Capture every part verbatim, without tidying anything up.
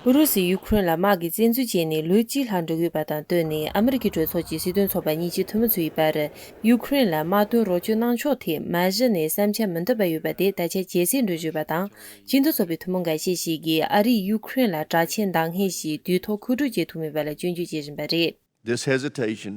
ཨུ་རུ་སུས་ཡུ་ཁུ་རེན་ལ་དམག་གི་བཙན་འཛུལ་བྱས་ནས་ལོ་གཅིག་ལྷག་འགྲོ་གི་ཡོད་པ་དང་བསྟུན་ནས། ཨ་མི་རི་ཀའི་གྲོས་ཚོགས་ཀྱི་སྲིད་དོན་ཚོགས་པ་གཉིས་ཀྱི་འཐུས་མི་ཚོའི་བར། ཡུ་ཁུ་རེན་ལ་དམག་དོན་རོགས་སྐྱོར་གནང་ཕྱོགས་ཐད་མ་གཞི་ནས་བསམ་འཆར་མི་མཐུན་པ་ཡོད་པ་དེ་ད་ཆ་ཇེ་གསལ་འགྲོ་བཞིན་པ་དང་། སྤྱི་མཐུན་ཚོགས་པའི་འཐུས་མི་འགའ་ཤས་ཤིག་གིས་ཨ་རིས་ཡུ་ཁུ་རེན་ལ་དྲག་ཆས་འདང་ངེས་ཤིག་དུས་ཐོག་མཁོ་སྤྲོད་བྱེད་ཐུབ་མེད་པ་ལ་སྐྱོན་བརྗོད་བྱེད་བཞིན་པ་རེད། This hesitation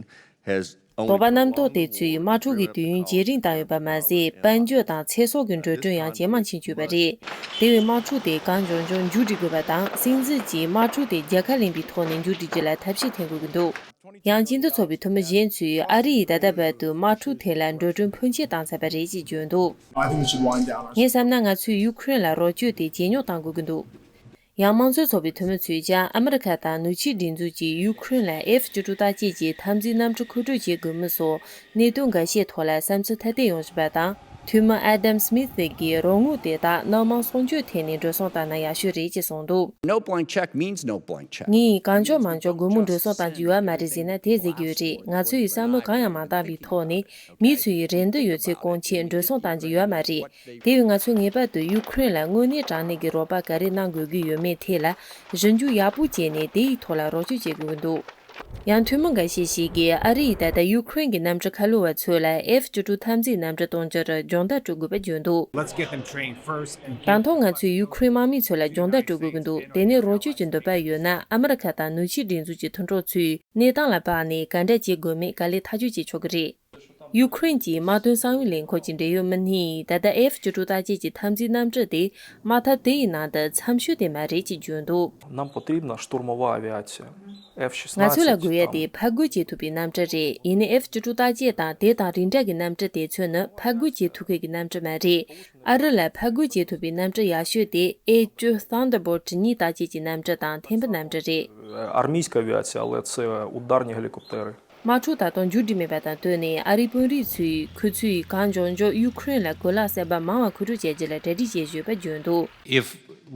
has དོགས་པ་རྣམ་རྟོག་དེ་ཚོས་དམག་འཁྲུག་གི་དུས་ཡུན་ཇེ་རིང་བཏང་ཡོད་པ་མ་ཟད། དཔལ་འབྱོར་དང་ཚེ་སྲོག་གི་འགྲོ་གྲོན་ཡང་ཇེ་མང་ཕྱིན་ཡོད་པ་རེད། དེ་བས་དམག་འཁྲུག་དེ་གང་མགྱོགས་མགྱོགས་མཇུག་སྒྲིལ་དགོས་པ་དང་། སྲིད་འཛིན་གྱིས་དམག་འཁྲུག་དེ་རྒྱལ་ཁ་ལེན་པའི་ཐོག་ནས་མཇུག་སྒྲིལ་རྒྱུ་ལ་ཐབས་ཤེས་འཐེན་དགོས་ཀྱི་འདུག་ཡང་སྤྱི་མཐུན་ཚོགས་པའི་འཐུས་མི་གཞན་ཚོས་ཨ་རི་ཡིས་ད་ལྟ་བར་དུ་དམག་འཁྲུག་ཐད་ལ་འགྲོ་གྲོན་ཕོན་ཆེ་བཏང་ཚར་བ་རེད་ཅེས་བརྗོད་འདུག I think we should wind down our ངས་བསམ་ན། ང་ཚོས་ཡུ་ཁུ་རེན་ལ་རོགས་སྐྱོར་དེ་ཇེ་ཉུང་གཏང་དགོས་ཀྱི་འདུག་ཡང་དམངས་གཙོའི་ཚོགས་པའི་འཐུས་མི་ཚོས་ཀྱང་ཨ་མི་རི་ཁ་དང་ནུབ་ཕྱོགས་སྒྲིག་འཛུགས་ཀྱིས་ཡུ་ཁུ་རེན་ལ་ཨེཕ་བཅུ་དྲུག་བརྟག་དཔྱད་ཀྱི་འཐབ་འཛིང་གནམ་གྲུ་མཁོ་སྤྲོད་བྱེད་དགོས་མིན་སོགས་གནད་དོན་འགའ་ཤས་ཐོག་ལ་བསམ་ཚུལ་ཐ་དད་ཡོང་བཞིན་པ་དང་། འཐུས་མི་ཨ་དམ་སི་མིད་གྱིས་རོགས་དངུལ་དེ་དག་སྣ་མང་གསོག་འཇོག་ཐད་ནས་འགྲོ་སོང་བཏང་ན་ཡག་ཤོས་རེད་ཅེས་གསུངས་འདུག No blank check means no blank check. ངས་གང་ལྕོགས་མང་ལྕོགས་སྒོར་མོ་འགྲོ་སོང་བཏང་རྒྱུ་ཡོད་མ་རེད་ཟེར་ན་དེ་ཟེར་གྱི་ཡོད་རེད། ང་ཚོས་བསམ་བློ་གང་ཡང་མ་བཏང་བའི་ཐོག་ནས་མི་ཚོས་རེ་འདུན་ཡོད་ཚད་སྐོང་ཆེད་འགྲོ་སོང་བཏང་རྒྱུ་ཡོད་མ་རེད། དེ་བས་ང་ཚོས་ངེས་པར་དུ་ཡུ་ཁུ་རེན་ལ་དངོས་གནས་དྲང་གནས་ཀྱི་རོགས་པ་ག་རེ་གནང་དགོས་ཀྱི་ཡོད་མེད་ཐད་ལ་ཞིབ་འཇུག་ཡག་པོ་བྱས་ནས་དེ་ཡི་ཐོག་ལ་རོགས་སྐྱོར་བྱེད་དགོས་ཀྱི་འདུག་ཡང་འཐུས་མི་འགའ་ཤས་ཤིག་གིས་ཨ་རི་ཡིས་ད་ལྟ་ཡུ་ཁུ་རེན་གྱི་གནམ་གྲུ་ཁ་ལོ་བ་ཚོ་ལ་ཨེཕ་བཅུ་དྲུག་འཐབ་འཛིང་གནམ་གྲུ་གཏོང་རྒྱུར་སྦྱོང་བརྡར་སྤྲོད་དགོས་པ་བརྗོད་འདུག Let's get them trained first and དང་ཐོག་ང་ཚོས་ཡུ་ཁུ་རེན་དམག་མི་ཚོ་ལ་སྦྱོང་བརྡར་སྤྲོད་དགོས་ཀྱི་འདུག་དེ་ནས་རོགས་སྐྱོར་གྱི་འདོད་པ་ཡོད་ན། ཨ་མི་རི་ཁ་དང་ནུབ་ཕྱོགས་སྒྲིག་འཛུགས་ཀྱི་མཐུན་གྲོགས་ཚོས་གནས་སྟངས་ལ་དཔགས་ནས་ག་འདྲ་བྱེད་དགོས་མིན་ག་ལེར་ཐག་གཅོད་བྱེད་ཆོག་གི་རེད། ཡུ་ཁུ་རེན་གྱི་དམག་དོན་གསང་བའི་ལས་ཁུངས་ཀྱི་འབྲེལ་ཡོད་མི་སྣས་ད་ལྟ་ཨེཕ་བཅུ་དྲུག་བརྟག་དཔྱད་ཀྱི་འཐབ་འཛིང་གནམ་གྲུ་དེ་དམག་འཐབ་དེ་ཡི་ནང་དུ་འཚམ་ཤོས་དེ་མ་རེད་ཅེས་བརྗོད་འདུག Нам потрібна штурмова авіація. F шістнадцять ང་ཚོ་ལ་དགོས་ཡ་དེ་ཕར་རྒོལ་བྱེད་ཐུབ་པའི་གནམ་གྲུ་རེད། ཡིན་ནའི་ཨེཕ་བཅུ་དྲུག་བརྟག་དཔྱད་དང་དེ་དང་རིགས་འདྲ་གི་གནམ་གྲུ་དེ་ཚོ་ནི་ཕར་རྒོལ་བྱེད་ཐུབ་མཁན་གྱི་གནམ་གྲུ་མ་རེད། ཨ་རི་ལ་ཕར་རྒོལ་བྱེད་ཐུབ་པའི་གནམ་གྲུ་ཡག་ཤོས་དེ་ཨེ་བཅུ་Thunderbolt གཉིས་བརྟག་དཔྱད་ཀྱི་གནམ་གྲུ་དང་ཐེམ་པའི་གནམ་གྲུ་རེད། Армійська авіація, але це ударні гелікоптери. དམག་འཁྲུག་ད་དུང་མཇུག་སྒྲིལ་མེད་པ་དང་བསྟུན་ནས། ཨ་རིའི་དཔོན་རིགས་ཚོས་ཁོ་ཚོས་གང་མགྱོགས་མགྱོགས་ཡུ་ཁུ་རེན་ལ་གོ་ལག་གསར་པ་མང་བ་མཁོ་སྤྲོད་བྱ་རྒྱུ་ལ་གྲ་སྒྲིག་བྱེད་བཞིན་ཡོད་པ་བརྗོད་འདུག If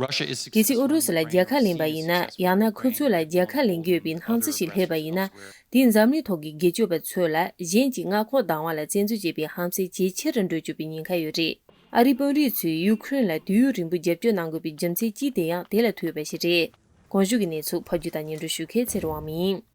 Russia is གལ་སྲིད་ཨུ་རུ་སུ་ལ་རྒྱལ་ཁ་ལེན་པ་ཡིན་ན། ཡང་ན་ཁོ་ཚོ་ལ་རྒྱལ་ཁ་ལེན་རྒྱུ་ཡོད་པའི་སྣང་ཚུལ་ཞིག་སླེབས་པ་ཡིན་ན། དེས་འཛམ་གླིང་ཐོག་གི་སྒེར་གཅོད་པ་ཚོ་ལ་གཞན་གྱིས་མངའ་ཁོངས་བདག་དབང་ལ་བཙན་འཛུལ་བྱེད་པའི་ཧམ་སེམས་ཇེ་ཆེ་རུ་འགྲོ་བཅུག་པའི་ཉེན་ཁ་ཡོད་རེད། ཨ་རིའི་དཔོན་རིགས་ཚོས་ཡུ་ཁུ་རེན་ལ་དུས་ཡུན་རིང་པོ་རྒྱབ་སྐྱོར་གནང་དགོས་པའི་རྒྱུ་མཚན་གཅིག་དེ་ཡང་དེ་ལ་ཐུག་ཡོད་པ་ཞིག་རེད། གོང་ཞུས་ཀྱི་གནས་ཚུལ་ཕབ་སྒྱུར་དང་སྙན་སྒྲོན་ཞུ་མཁན་ཚེ་རིང་དབང་མོ་ཡིན།